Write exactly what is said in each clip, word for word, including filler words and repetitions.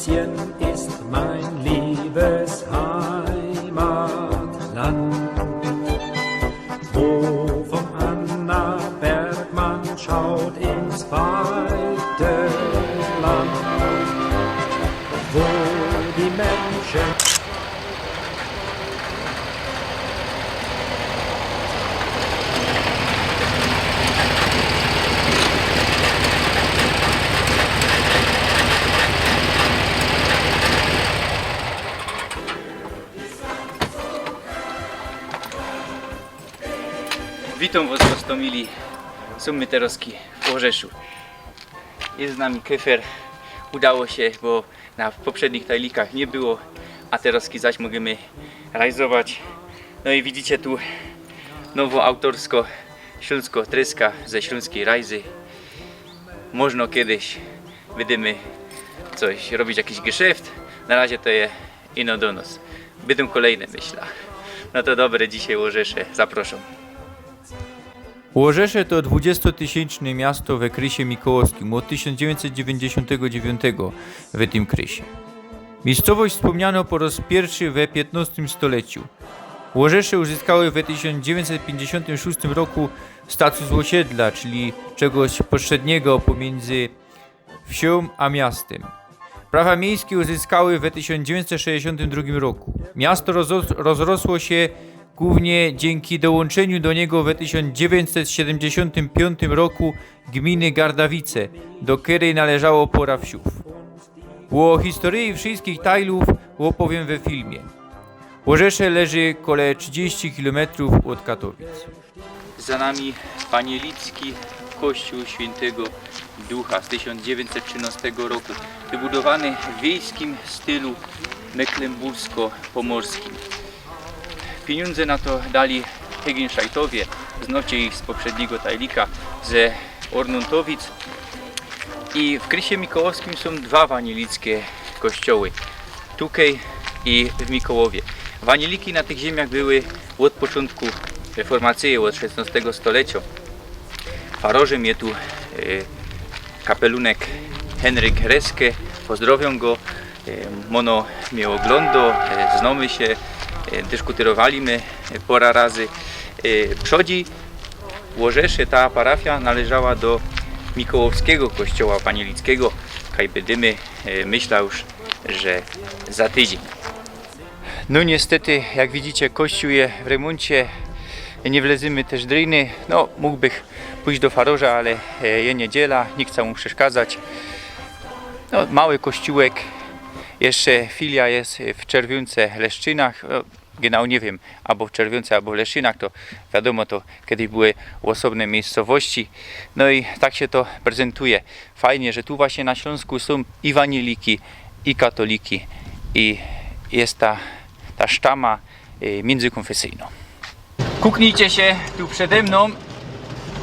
Ist mein liebes Heimatland, wo vom Anna Bergmann schaut ins weite Land, wo die Menschen Witōm wos, wos to mili. Sōm my terŏzki w Ôrzeszu. Jest z nami Kyfer. Udało się, bo na poprzednich tajlikach nie było, a terŏzki zaś możymy rajzować. No i widzicie tu nowŏ aŭtorskŏ ślōnskŏ treska ze ślōnskij rajzy. Możno kedyś bydymy coś robić, jakiś geszeft. Na razie to je ino do nos. Bydōm kolejne, myślã. No to dobre, dzisiej Ôrzesze. Zaprŏszōm. Ôrzesze to dwudziestotysięczne miasto we krysie mikołowskim ôd tysiōnc dziewiyńćset dziewiyńćdziesiōntego dziewiyńtego w tym krysie. Miejscowość wspōmniano po rŏz piyrszy we piytnŏstym stoleciu. Ôrzesze uzyskały we tysiōnc dziewiyńćset piyńćdziesiōntym szōstym roku status ôsiedla, czyli czegoś pośredniego pomiędzy wsiōm a miastym. Prawa miejskie uzyskały we tysiōnc dziewiyńćset szejśćdziesiōntym drugim roku. Miasto rozros-, rozrosło się głównie dzięki dołączeniu do niego we tysiōnc dziewiyńćset siedymdziesiōntym piyńtym roku gminy Gardawice, do kerej należało pŏra wsiōw. Ô historyji wszyjskich tajlōw ôpowiym we filmie. Ôrzesze leży kole trzidziści kilometrōw ôd Katowic. Za nami wanielicki kościół świętego Ducha z tysiōnc dziewiyńćset trzynŏstego roku, wybudowany w wiejskim stylu mecklenbursko-pomorskim. Piniōndze na to dali Hegenscheitowie, znŏcie ich z poprzedniego tajlika, ze Ôrnōntowic. I w krysie mikołowskim sōm dwa wanielickie kościoły. Tukej i w Mikołowie. Wanieliki na tych ziemiach były ôd poczōntku reformacyje, ôd szesnŏstego stolecjo. Farŏrzym je tu, e, kapelunek Henryk Reske, pozdrowiōm go. E, ôno mie ôglōndo, e, znōmy sie, e, dyskutyrowali my, e, pŏra razy. E, przodzi Ôrzesze, ta parafia należała do mikołowskigo kościoła wanielickigo, kaj bydymy, e, myślã już, że za tydziyń. No niestety, jak widzicie, kościół je w remōncie, nie wlezymy tyż drin. No, mōgłbych pōjś do farŏrza, ale, e, je niedziela, niy chcã mu przeszkadzać. No, mały kościółek, jeszcze filia je w Czerwiōnce-Leszczynach. No, genau niy wiym, abo w Czerwiōnce, abo w Leszczynach, to wiadōmo, to kedyś były ôsobne miejscowości. No i tak sie to prezentuje. Fajnie, że tu właśnie na Ślōnsku sōm i wanieliki, i katoliki, i je ta, ta sztama, y, miyndzykonfesyjnŏ. Kuknijcie sie tu przede mnōm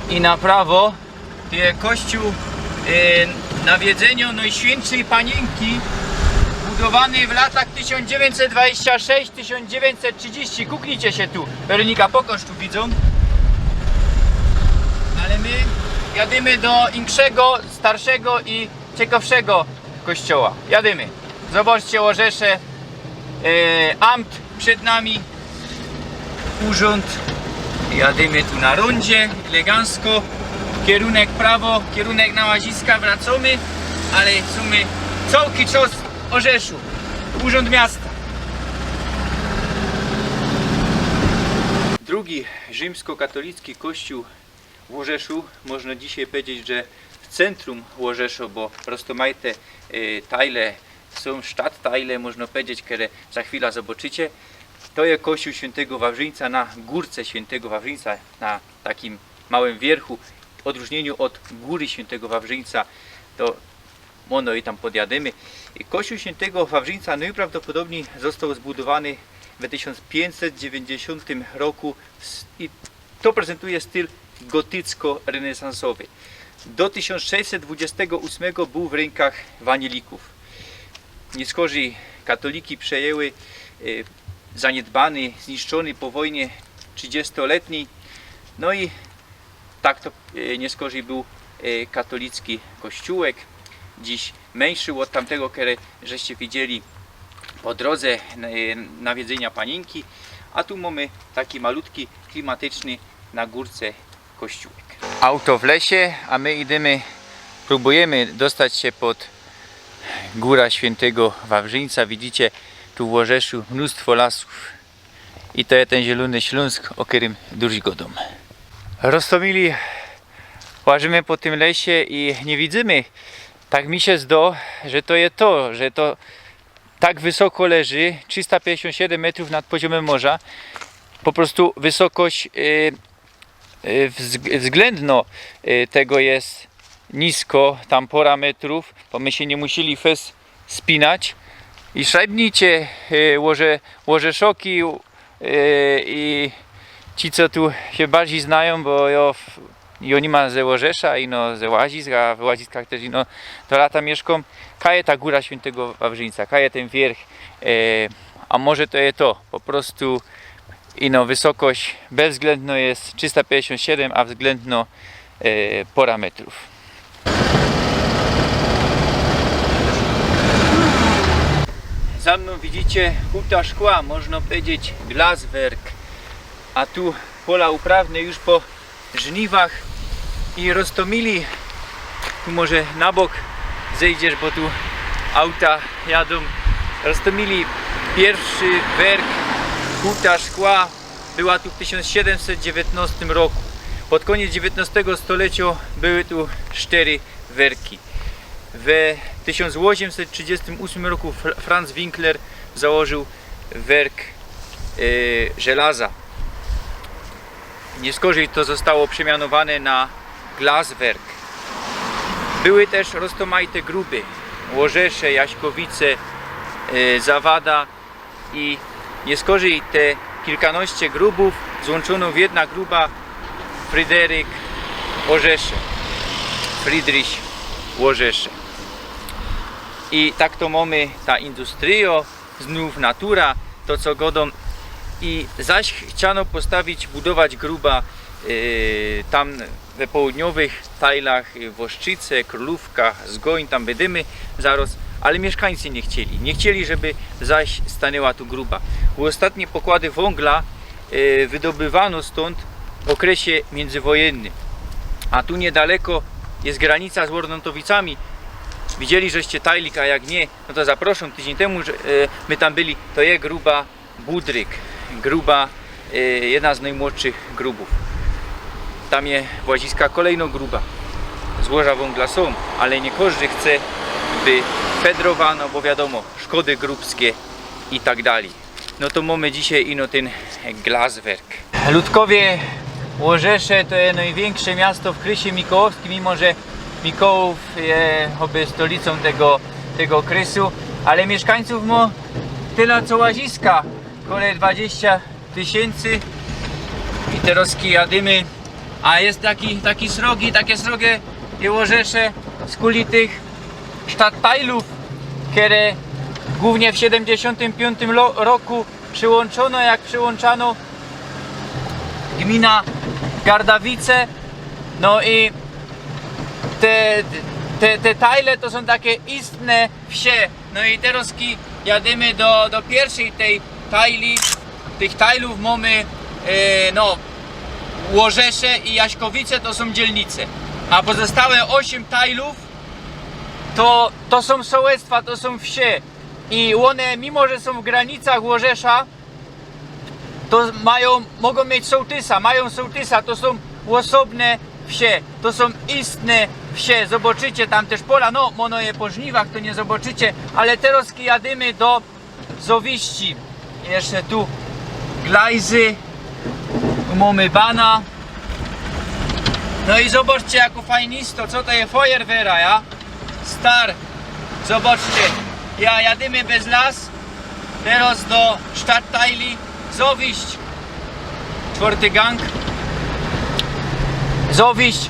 i na prawo. Tu je kościół, y, Nawiedzyniŏ Nojświyntszyj Paniynki, budowany w latach tysiōnc dziewiyńćset dwadzieścia sześć, tysiōnc dziewiyńćset trzidziści. Kuknijcie sie tu. Weronika, pokŏż, tu widzōm. Ale my jadymy do inkszego, starszego i ciekawszego kościoła. Jadymy. Zobaczcie, Ôrzesze, e, amt przed nami. Urząd. Jadymy tu na rōndzie, elegancko. Kierunek prawo, kierunek na Łaziska, wracōmy, ale sōmy cołki czas w Ôrzeszu. Urząd miasta. Drugi rzimskokatolicki kościół w Ôrzeszu, można dzisiej powiedzieć, że w centrum Ôrzeszu, bo roztōmajte, y, tajle sōm, sztattajle, można powiedzieć, kere za chwila zobaczycie. To je kościół świętego Wawrzyńca na górce świętego Wawrzyńca, na takim małym wierchu. W odróżnieniu od góry świętego Wawrzyńca, to ôno i tam podjadymy. Kościół świętego Wawrzyńca najprawdopodobniej został zbudowany w tysiōnc piyńćset dziewiyńćdziesiōntym roku s-, i to prezentuje styl gotycko-renesansowy. Do tysiōnc sześćset dwudziestego ósmego był w rękach wanielików. Niy skorzij katoliki przejęły, e, zaniedbany, zniszczony po wojnie trzidziestoletni. No i tak to, e, niy skorzij był, e, katolicki kościółek. Dziś mniejszy ôd tamtego, kery żeście widzieli po drōdze, e, nawiedzynia Paniynki. A tu mōmy taki malutki, klimatyczny na gōrce kościołek. Auto w lesie, a my idymy, prōbujymy dostać sie pod gōra świyntego Wawrzyńca. Widzicie, tu w Ôrzeszu mnōstwo lasōw. I to je tyn Zielōny Ślōnsk, ô kerym durzi godōm. Roztōmili, łażymy po tym lesie i niy widzymy. Tak mi sie zdo, że to je to, że to tak wysoko leży, trzysta pięćdziesiōnt siedym metrōw nad poziōmym morza. Po prostu wysokość, y, y, wzg-, względno, y, tego je nisko, tam pora metrōw, bo my sie niy musieli fest spinać. I szajbnicie, y, ôrze-, ôrzeszoki, y, i ci, co tu sie bardzij znajōm, bo jo, w-, jo niy ma ze Ôrzesza, ino ze Łazisk, a w Łaziskach tyż ino do lata miyszkōm. Kaj je ta gōra świyntego Wawrzyńca, kaj je tyn wierch, y, a może to je to, po prostu ino wysokość bezwzględno je trzysta pięćdziesiōnt siedym, a względno, e, pora metrōw. Za mnōm widzicie huta szkła, można pedzieć Glaswerk, a tu pola uprawne już po żniwach i Roztōmili, tu może na bok zejdziesz, bo tu auta jadōm. Roztōmili, piyrszy werk, huta szkła była tu w tysiōnc siedymset dziewiytnostym roku. Pod kōniec dziewiytnostego stoleciŏ były tu sztery werki. We tysiōnc ôziymset trzidziestym ôsmym roku Fr-, Franz Winkler założył werk, e, żelaza. Niy skorzij to zostało przemianowane na Glaswerk. Były tyż roztōmajte gruby, Ôrzesze, Jaśkowice, e, Zawada i niy skorzij te kilkanŏście grubōw złōnczōno w jedna gruba Fryderyk Ôrzesze. Friedrich Ôrzesze. I tak to mōmy ta industryjŏ, znōw natura, to co godōm. I zaś chciano postawić, budować gruba, e, tam we południowych tajlach, e, Włoszczyce, Krōlōwka, Zgoń, tam bydymy zarŏz, ale miyszkańcy niy chcieli. Niy chcieli, żeby zaś staniyła tu gruba. Bo ôstatnie pokłady wōngla, e, wydobywano stōnd w ôkresie miyndzywojennym. A tu niydaleko je granica z Ôrnōntowicami. Widzieli żeście tajlik, a jak niy, no to zaprŏszōm, tydziyń tymu, że, e, my tam byli, to je gruba Budryk, gruba, e, jedna z nojmłodszych grubōw. Tam je w Łaziskach kolejnŏ gruba. Złoża wōngla sōm, ale niy kożdy chce, by fedrowano, bo wiadōmo, szkody grubskie i tak dalij. No to mōmy dzisiej ino tyn Glaswerk. Ludkowie, Ôrzesze to je nojwiynksze miasto w krysie mikołowskim, mimo że Mikołów je choby stolicōm tego, tego krysu, ale miyszkańcōw mŏ tela co Łaziska, kole dwadziścia tysiyncy. I terŏzki jadymy, a je taki, taki srogŏ, take srogŏ je Ôrzesze, skuli tych sztadtajlōw, kere głōwnie w siedymdziesiōntym piōntym lo-, roku prziłōnczōno, jak prziłōnczano gmina Gardawice. No i te, te, te tajle to sōm take istne wsie. No i terŏzki jadymy do, do piyrwszyj tyj tajli. Tych tajlōw mōmy, e, no, Ôrzesze i Jaśkowice to sōm dzielnice. A pozostałe ôziym tajlōw to, to sōm sołectwa, to sōm wsie. I ône, mimo że sōm w granicach Ôrzesza, to majōm, mogōm mieć sołtysa, majōm sołtysa, to sōm ôsobne wsie, to sōm istne wsie. Zobaczycie tam tyż pola, no, ôno je po żniwach, to niy zobaczycie, ale terŏzki jadymy do Zowiści. Jeszcze tu glajzy, tu mōmy bana. No i zobaczcie, jako fajnisto, co to je Feuerwehra, ja? Star. Zobaczcie, ja, jadymy bez las, terŏz do sztadtajli Zowiść. Czwŏrty gang. Zowiść.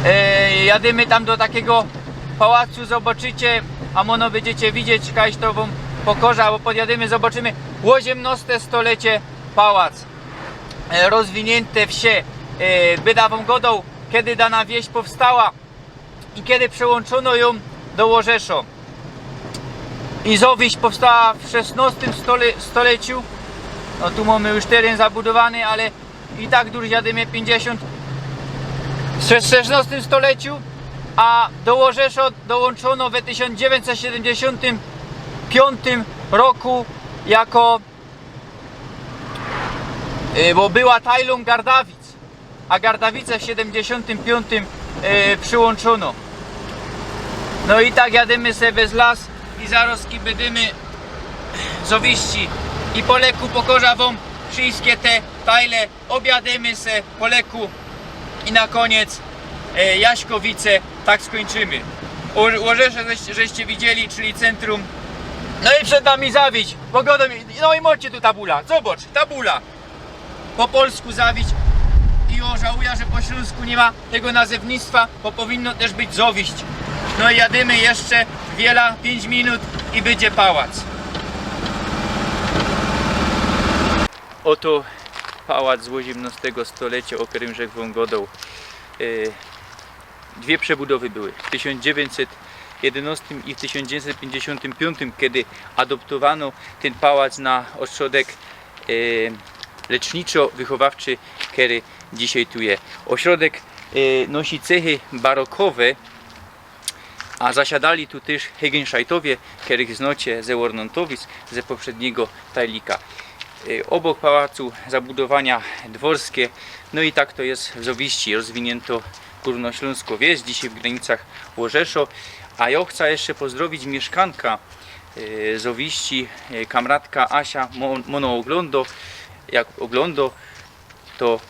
E, jadymy tam do takigo pałacu, zobaczycie, a ôno bydziecie widzieć, kajś to wōm pokŏża, bo podjadymy, zobaczymy. Ôziymnŏste stolecie pałac. E, rozwiniynte wsie. E, byda wōm godoł, kedy dana wieś powstała i kedy prziłōnczōno jōm do Ôrzeszo. I Zowiść powstała w szesnostym stole-, stoleciu. No tu mōmy już teren zabudowany, ale i tak durś jadymy, piyńćdziesiōnt. W szes-, szesnostym stoleciu, a do Ôrzeszo dołōnczōno we tysiōnc dziewiyńćset siedymdziesiōntym piyōntym roku jako, y, bo była tajlōm Gardawic, a Gardawice w siedymdziesiōntym piyōntym, y, przyłōnczōno. No i tak jadymy se bez las i zarozki bydymy Zowiści. I po leku pokoża wōm wszyjske te tajle, ôbjadymy se po leku i na kōniec, e, Jaśkowice, tak skōńczymy. Ô-, Ôrzeszo żeście, żeście widzieli, czyli centrum. No i przed nami Zawiść, bo godo mi, no i mocie tu tabula, zobacz, tabula. Po polsku Zawiść i ô, żałujã, że po ślōnsku niy ma tego nazewnictwa, bo powinno tyż być Zowiść. No i jadymy jeszcze wiela, piyńć minut i bydzie pałac. Ôto pałac z ôziymnostego stolecio, ô kerym żech wōm godoł. E, dwie przebudowy były. W tysiōnc dziewiyńćset jedynostym i w tysiōnc dziewiyńćset piyńćdziesiōntym piyōntym, kej adoptowano tyn pałac na ôśrodek, e, leczniczo-wychowawczy, kery dzisiej tu je. Ôśrodek, e, nosi cechy barokowe, a zasiadali tu tyż Hegenscheidowie, kerych znocie ze Ôrnōntowic, ze poprzednigo tajlika. E, ôbok pałacu zabudowania dworskie, no i tak to je w Zowiści, rozwiniynto gōrnoślōnsko wieś, dzisiej w granicach Ôrzeszo. A jo chcã jeszcze pozdrowić miyszkanka, e, Zowiści, e, kamratka Asia, mo-, mōno ôglōndo, jak ôglōndo, to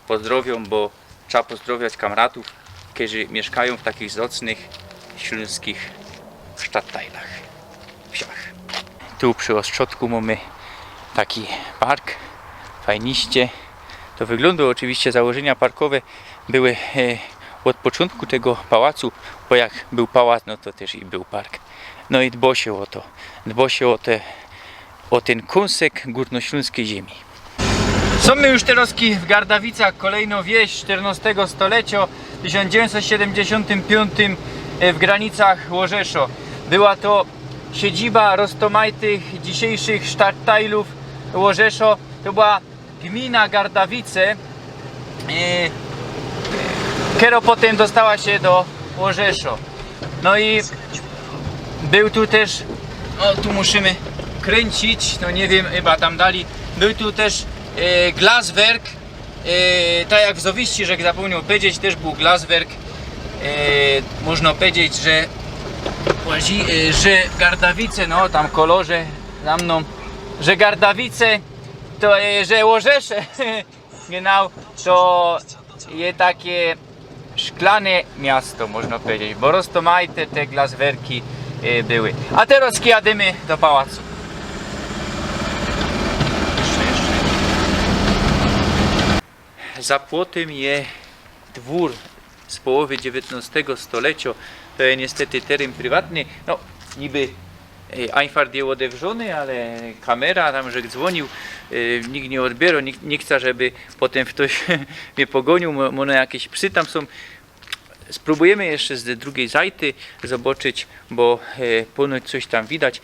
pozdrowiōm, bo trzeba pozdrowiać kamratōw, kerzy miyszkajōm w takich zocnych ślōnskich sztattajlach, wsiach. Tu przi ôstrzodku mōmy taki park, fajniście. To wyglōndŏ, ôczywiście założynia parkowe były, e, ôd poczōntku tego pałacu, bo jak bōł pałac, no to tyż i bōł park. No i dbo sie ô to, dbo sie ô te, ô tyn kōnsek gōrnoślōnskij ziymie. Sōm my już terŏzki w Gardawicach, kolejnŏ wieś sztyrnŏstego stolecŏ, w tysiōnc dziewiyńćset siedymdziesiōntym piyōntym, e, w granicach Ôrzeszŏ. Była to siedziba roztōmajtych dzisiejszych sztattajlōw Ôrzeszŏ. To była gmina Gardawice, e, kerŏ potym dostała sie do Ôrzeszŏ. No i bōł tu tyż, ô, tu musimy kryncić, no niy wiym, chyba tam dalij. Bōł tu tyż, e, Glaswerk, e, tak jak w Zowiści, żech zapōmnioł pedzieć, tyż bōł Glaswerk. E, można pedzieć, że, e, że Gardawice, no tam kolory za mnōm, że Gardawice to, e, że Ôrzeszŏ, genau, to je takie szklane miasto, można pedzieć, bo roztōmajte te glaswerki, e, były. A terŏz jadymy do pałacu. Za płotym je dwōr z połowy dziewiytnŏstego stolecŏ. To je niestety teren prywatny. No, niby, e, Einfahrt je ôdewrzōny, ale kamera, tam żech dzwōniōł, e, nikt niy ôdbiyrŏ, nikt, niy chca, żeby potym ftoś mie pogōniōł, mo-, może jakeś psy tam sōm. Sprōbujymy jeszcze z drugij zajty zobaczyć, bo, e, ponoć coś tam widać.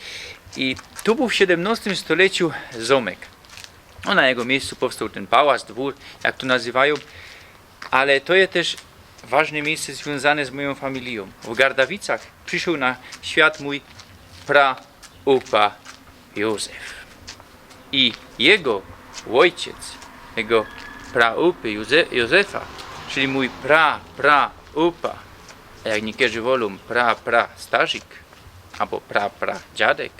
I tu bōł w siedymnŏstym stoleciu zōmek. No, na jego miyjscu powstoł tyn pałac, dwōr, jak to nazywajōm. Ale to je tyż ważne miyjsce zwiōnzane z mojōm familijōm. W Gardawicach prziszoł na świat mōj praôpa Józef. I jego ôjciec, tego praôpy Józe-, Józefa, czyli mōj pra, praôpa, a jak niykerzy wolōm, pra, pra starzik, abo pra, pra dziadek,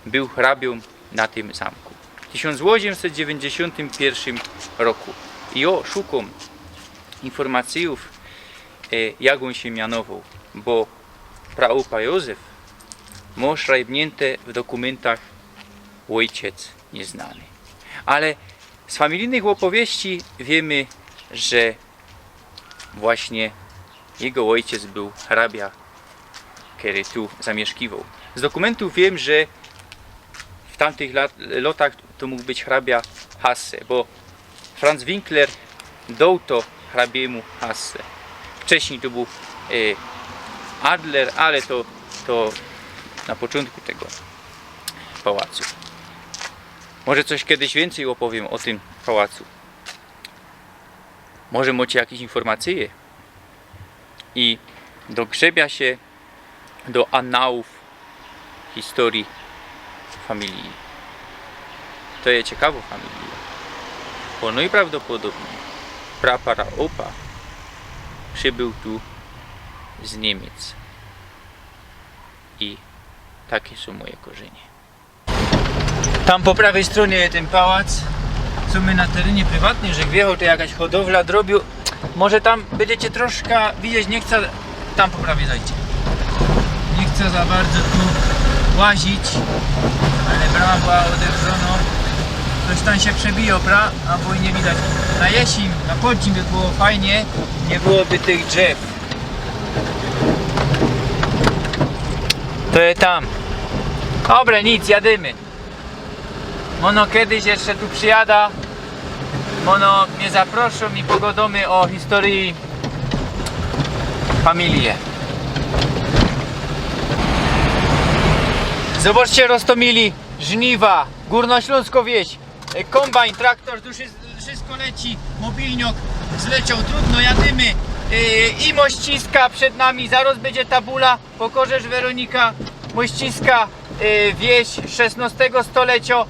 bōł hrabiōm na tym zōmku. W tysiōnc ôziymset dziewiyńćdziesiōntym piyrszym roku. I jo szukōm infōrmacyjōw, e, jak ôn sie mianowoł, bo praôpa Józef mŏ szrajbniynte w dokōmyntach ôjciec niyznany. Ale z familijnych ôpowieści wiymy, że właśnie jego ôjciec bōł hrabia, kery tu zamiyszkiwoł. Z dokōmyntōw wiym, że w tamtych lat, lotach to mōg być hrabia Hasse, bo Franz Winkler doł to hrabiymō Hasse. Wcześnij to bōł, e, Adler, ale to, to na początku tego pałacu. Może coś kiedyś więcej opowiym o tym pałacu. Może mocie jakieś informacyje i dogrzebia sie do anałōw historii familii. To je ciekawŏ familijŏ, bo nojprawdopodobnij praparaopa przybył tu z Niymiec. I takie sōm moje korzynie. Tam po prawyj strōnie je tyn pałac, co my na terynie prywatnym, że wjechał, to jakaś hodowla drobiu. Może tam bydziecie troszka widzieć, niy chcã, tam po prawyj zajdzie. Niy chcã za bardzo tu łazić, ale brama była odegrzōnŏ. Coś tam sie przebijŏ, pra? Abo i niy widać. Na jeziōn, na podziym by było fajnie, niy byłoby tych drzew. To je tam. Dobra, nic, jadymy. Może kiedyś jeszcze tu przijadã. Może mie zaproszōm i pogodōmy ô historii familije. Zobaczcie, Roztomili, żniwa, gōrnoślōnskŏ wieś, e, kōmbajn, traktor, tu wszys-, wszystko leci, mobilniok zleciał, trudno, jadymy. E, i Mościska przed nami, zarŏz bydzie tabula, pokorzesz, Weronika, Mościska, e, wieś szesnostego stoleciŏ,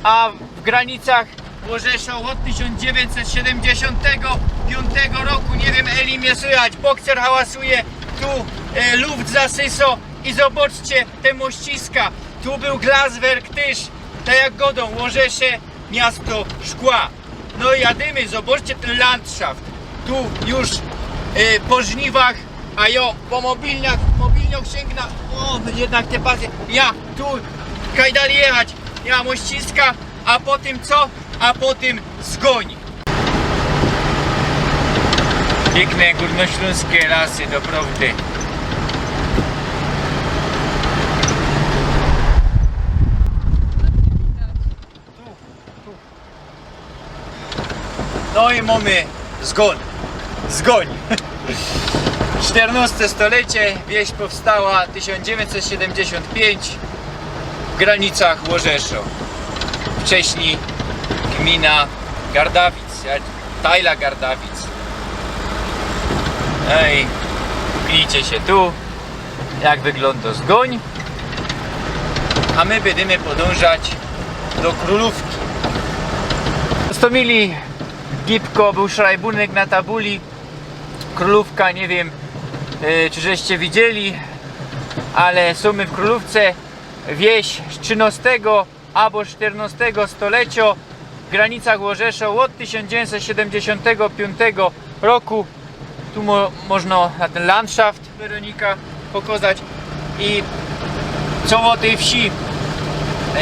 a w granicach Łożeszŏ ôd tysiōnc dziewiyńćset siedymdziesiōntego piōntego roku, niy wiym, eli mie słychać, bokser hałasuje, tu, e, luft zasysŏ i zobaczcie te Mościska, tu bōł Glaswerk tyż, tak jak godōm, Łożesze, miasto szkła. No i jadymy, zobaczcie tyn landszaft. Tu już, e, po żniwach, a jo, po mobilniok, mobilniok siyngnã. Ô, jednak te pasy. Ja, tu, kaj dalij jechać. Ja, Mościska, a potym co? A potym Zgōń. Piykne gōrnoślōnske lasy, doprawdy. No i mōmy Zgōń. Zgōń. Sztyrnoste stolecie, wieś powstała tysiōnc dziewiyńćset siedymdziesiōnt piyńć w granicach Łożeszŏ. Wcześnij gmina Gardawic, tajla Gardawic. No i widzicie sie tu, jak wyglōndo Zgōń. A my bydymy podōnżać do Krōlōwki. Roztomili, gibko, bōł szrajbunek na tabuli. Krōlōwka, niy wiym, e, czy żeście widzieli, ale sōmy w Krōlōwce, wieś z trzynostego abo sztyrnostego stoleciŏ w granicach Łożeszŏ ôd tysiōnc dziewiyńćset siedymdziesiōntego piyōntego roku. Tu mo-, możno na tyn landszaft, Weronika, pokozać. I co ô tyj wsi? E,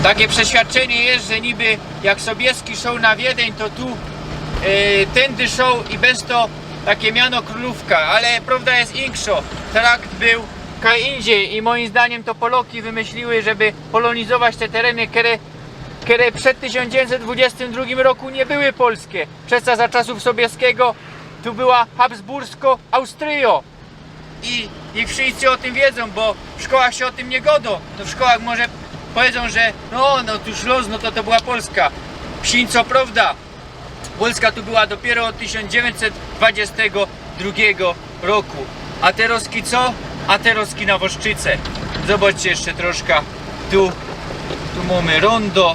takie przeświadczynie je, że niby jak Sobieski szoł na Wiedeń, to tu, e, tyndy szoł i bez to takie miano Krōlōwka, ale prowda je inkszŏ. Trakt bōł kaj indziyj i moim zdaniym to Poloki wymyśliły, żeby polōnizować te tereny, kere, kere przed tysiōnc dziewiyńćset dwudziestym drugim roku niy były polske. Przeca za czasōw Sobieskigo tu była Habsbursko-Austryjŏ. I niy wszyscy ô tym wiedzōm, bo w szkołach sie ô tym niy godŏ. No w szkołach może powiedzōm, że no, no tu Ślōnsk, no to, to była Polska. Wsi, co prowda, Polska tu była dopiyro ôd tysiōnc dziewiyńćset dwudziestego drugigo roku. A terŏzki co? A terŏzki na Woszczyce. Zobaczcie jeszcze troszka. Tu, tu mōmy rōndo,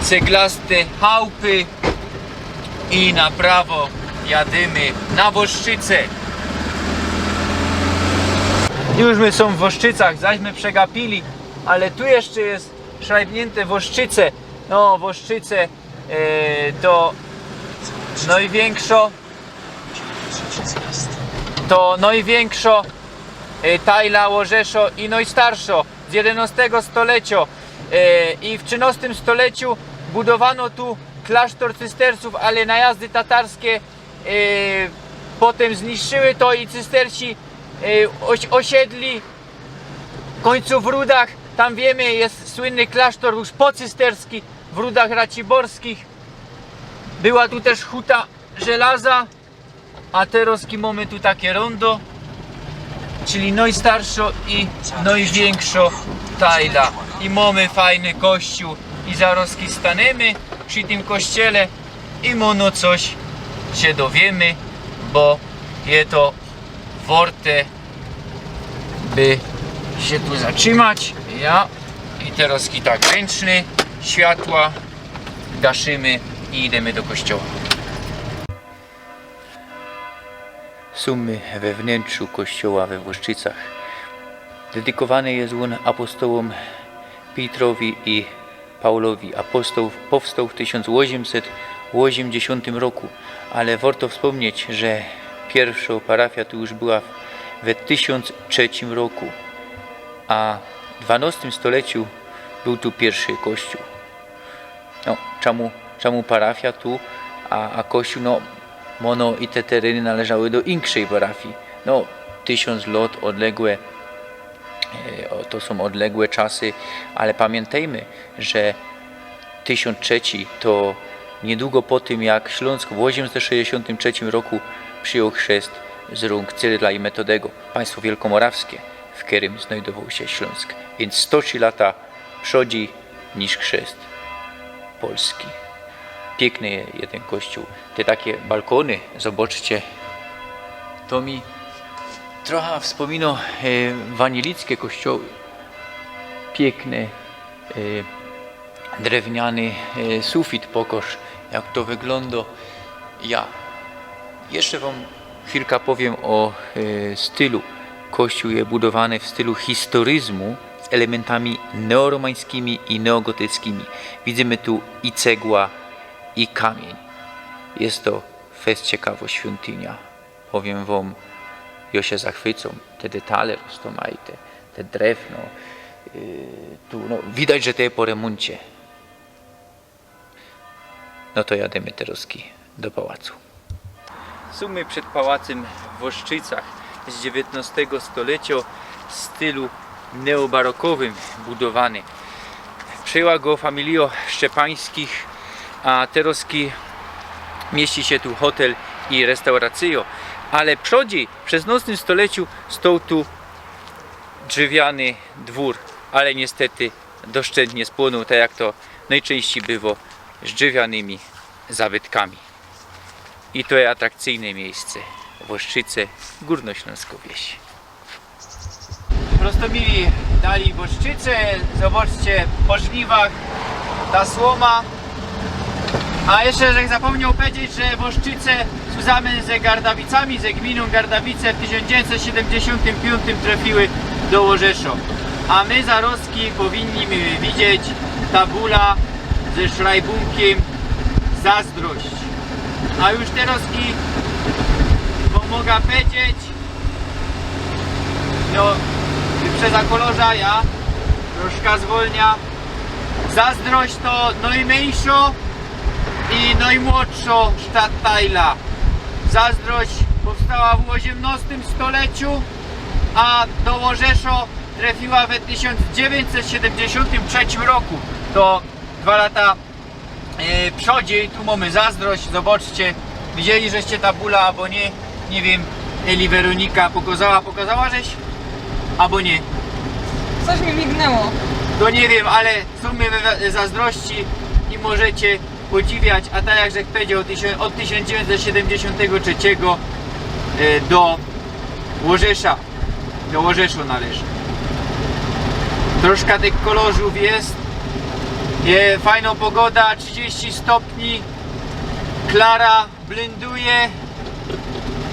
ceglaste chałpy i na prawo jadymy na Woszczyce. Już my sōm w Woszczycach, zaś my przegapili, ale tu jeszcze je szrajbniynte Woszczyce. No, Woszczyce, e, to nojwiynkszŏ, to nojwiynkszŏ, e, tajla Łożeszŏ i nojstarszŏ z jedynŏstego stoleciŏ. E, i w trzynŏstym stoleciu budowano tu klasztor cystersów, ale najazdy tatarske, e, potym zniszczyły to i cystersi, e, ôs-, ôsiedli. W kōńcu w Rudach, tam wiymy, je słynny klasztor już pocysterski w Rudach Raciborskich. Była tu tyż huta żelaza, a terŏzki mōmy tu takie rōndo. Czyli nojstarszŏ i nojwiynkszŏ tajla. I mōmy fajny kościōł. I zarŏzki stanymy przi tym kościele i mōno coś sie dowiymy, bo je to worte, by sie tu zatrzimać. Ja. I terŏzki tak rynczny, światła gaszymy i idymy do kościoła. Sōm my we wnyntrzu kościoła we Włoszczycach. Dedykowany je ôn apostołōm Piotrowi i Paolowi. Apostoł powstoł w tysiōnc ôziymset ôziymdziesiōntym roku, ale wŏrto wspōmnieć, że piyrwszŏ parafia tu już była w, we tysiōnc trzecim roku, a w dwanŏstym stoleciu bōł tu piyrwszy kościoł. No, czymu, czymu parafia tu, a, a kościoł, no, mōno i te tereny należały do inkszyj parafii. No, tysiōnc lŏt ôdległe, e, ô, to sōm ôdległe czasy, ale pamiyntejmy, że tysiōnc trzeci to niydługo po tym, jak Ślōnsk w ôziymset sześćdziesiōntym trzecim roku przijōn chrzest z rōnk Cyrila i Metodego, państwo wielkomorawskie, w kerym znojdowoł sie Ślōnsk. Wiync sto trzi lata przodzi niż chrzest Polski. Piykny je, je tyn kościoł. Te takie balkōny, zobaczcie. To mi trocha wspōminŏ, e, wanielickie kościoły. Piykny, e, drewniany, e, sufit. Pokŏż, jak to wyglōndŏ. Ja jeszcze wōm chwilka powiym ô, e, stylu. Kościoł je budowany w stylu historyzmu z elementami neoromańskimi i neogotyckimi. Widzymy tu i cegła, i kamiyń. Je to fest ciekawŏ świyntynia. Powiym wōm, jo sie zachwycōm. Te detale roztōmajte, te drewno. E, tu, no, widać, że to je po remōncie. No to jadymy terŏzki do pałacu. Sōm my przed pałacym w Ôszczycach, z dziewiyntnŏstego stoleciŏ, w stylu neobarokowym budowany. Przejęła go familijŏ Szczepańskich, a terŏzki mieści sie tu hotel i restauracyjŏ. Ale przodzi, w szesnŏstym stoleciu, stoł tu drzewiany dwōr, ale niystety doszczętnie spłōnył, tak jak to nojczynścij bywŏ z drzewianymi zabytkami. I to je atrakcyjne miyjsce. Ôszczyce, gōrnoślōnskŏ wieś. Prosto mili, dalij Ôszczyce, zobaczcie, po żniwach ta słōma. A jeszcze żech zapōmnioł pedzieć, że Ôszczyce zōm ze Gardawicami, ze gminōm Gardawice w tysiōnc dziewiyńćset siedymdziesiōntym piōntym trefiły do Ôrzeszŏ. A my zarŏzki powinni widzieć tabula ze szrajbunkiym Zazdrość. A już terŏzki, bo moga pedzieć, no, przez zakoloża ja troszka zwolnia. Zazdrość to nojmyńszŏ i nojmłodszŏ sztadtajla. Zazdrość powstała w ôziymnŏstym stoleciu, a do Ôrzeszŏ trefiła we tysiōnc dziewiyńćset siedymdziesiōntym trzecim roku. To dwa lata, e, przodzij. Tu mōmy Zazdrość, zobaczcie. Widzieli żeście tabula abo niy? Niy wiym, eli Weronika pokŏzała, pokŏzała żeś? Abo niy? Coś mi mignęło. To niy wiym, ale sōm my we Zazdrości i możecie podziwiać, a tak jak żech pedział, tysiōnc, ôd tysiōnc dziewiyńćset siedymdziesiōntego trzeciego, e, do Ôrzesza, do Ôrzeszŏ należy. Troszka tych kolorzōw je, je fajnŏ pogoda, trzidziści stopni, klara blinduje.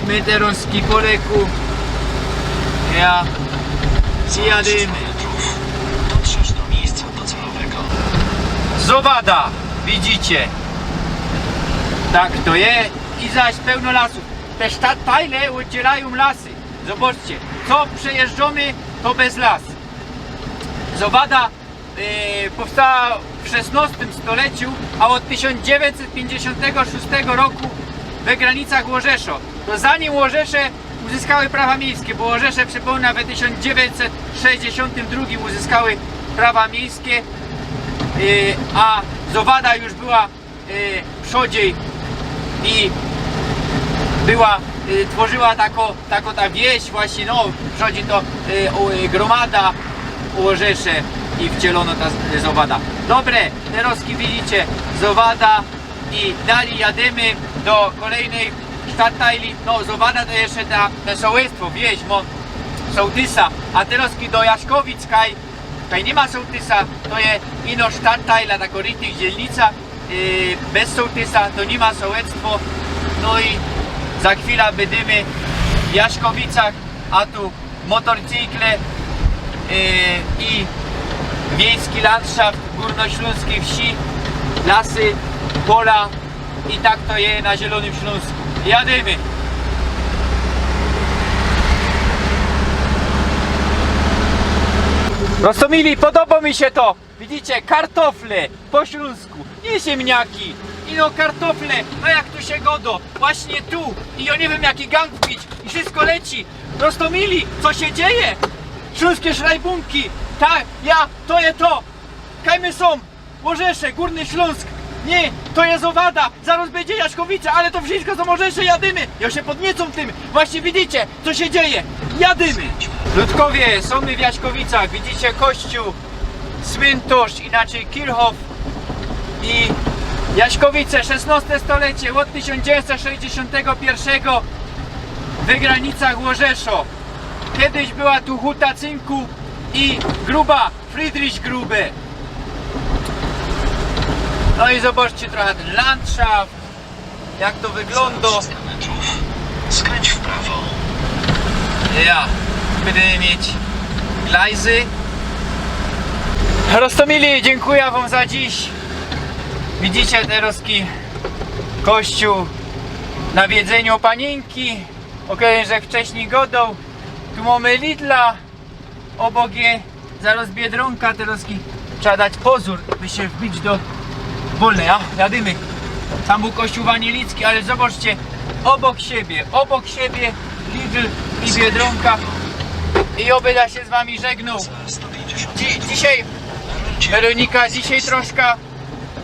My terŏzki po leku. Ja. I jadymy. Dotrzesz do miejsca docelowego. Zowada, widzicie. Tak to je. I zaś pełno lasōw. Te sztadtajle ôddzielajōm lasy. Zobaczcie, co przejeżdżōmy, to bez las. Zowada e, powstała w szesnŏstym stoleciu, a ôd tysiōnc dziewiyńćset piyńćdziesiōntego szōstego roku we granicach Ôrzeszŏ. To zanim Ôrzesze uzyskały prawa miyjskie, bo Ôrzesze, przypōmnã, we tysiōnc dziewiyńćset sześćdziesiōntym drugim uzyskały prawa miyjskie, e, a Zowada już była e, przodzij i była y, tworzyła tako, tako ta wieś właśnie, no, chodzi to, y, ô, y, gromada, ô Ôrzesze i wcielono ta z-, z owada. Dobre, terŏzki widzicie, z owada i dalij jadymy do kolejnyj sztattajli. No, z owada to jeszcze ta, te sołectwo, wieś, mo-, sołtysa, a terŏzki do Jaśkowic, kaj, kaj ni ma sołtysa, to je ino sztattajl, a tako richtig dzielnica, y, bez sołtysa, to ni ma sołectwo. No i za chwila bydymy w Jaśkowicach, a tu motorcykle, y, i wiejski landszaft gōrnoślōnskij wsi, lasy, pola i tak to je na Zielōnym Ślōnsku. Jadymy! Roztōmili, podobŏ mi sie to! Widzicie, kartofle po ślōnsku, niy ziymniaki, ino kartofle, a jak tu sie godŏ, właśnie tu. I jŏ niy wiym, jaki gang wbić, i wszystko leci. Roztōmili, co sie dzieje? Ślōnskie szrajbunki, tak, ja, to je to. Kaj my sōm? Ôrzesz, Gōrny Ślōnsk. Niy, to je owada. Zarŏz bydzie Jaśkowice, ale to wszystko sōm Ôrzesz, jadymy. Jŏ sie podniecōm tym. Właśnie widzicie, co sie dzieje. Jadymy. Ludkowie, sōm my w Jaśkowicach. Widzicie kościōł, swyntŏrz, inaczyj Kirchhof. I Jaśkowice, szesnŏste stolecie, ôd tysiōnc dziewiyńćset sześćdziesiōntego piyrszego w granicach Ôrzesza. Kejś była tu huta cynku i Gruba, Friedrich Gruby. No i zobaczcie trochã tyn landszaft, jak to wyglōndŏ. Skręć w prawo. Ja, bydymy mieć glajzy. Roztōmili, dziynkuja wōm za dziś. Widzicie, terŏzki kościōł na wiedzynio Paninki, ô kerym żech wcześnij godoł. Tu mōmy Lidla, ôbok je zarŏz Biedrōnka, terŏzki trzeba dać pozōr, by sie wbić do Wolnej, a? Jadymy. Tam bōł kościōł ewanielicki, ale zobaczcie, ôbok siebie, ôbok siebie Lidl i Biedrōnka. I ôbydwa sie z wami żegnōm. Dzi-, dzisiej, Weronika, dzisiej troszkã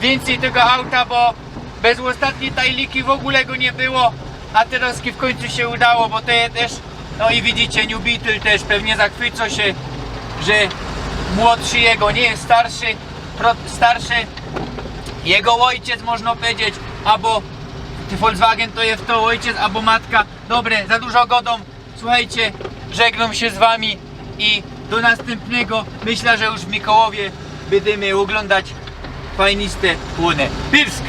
wiyncyj tego auta, bo bez ôstatnij tajliki w ogōle go niy było, a terŏzki w kōńcu sie udało, bo to je tyż, no i widzicie, New Beetle tyż pewnie zachwycŏ sie, że młodszy jego, niy, starszy, pro-, starszy, jego ôjciec, można powiedzieć, abo ty Volkswagen to je to ôjciec, abo matka. Dobre, za dużo godōm. Słuchejcie, żegnōm sie z wami i do nastympnego. Myślã, że już w Mikołowie bydymy ôglōndać fajniste płōny. Pirsk!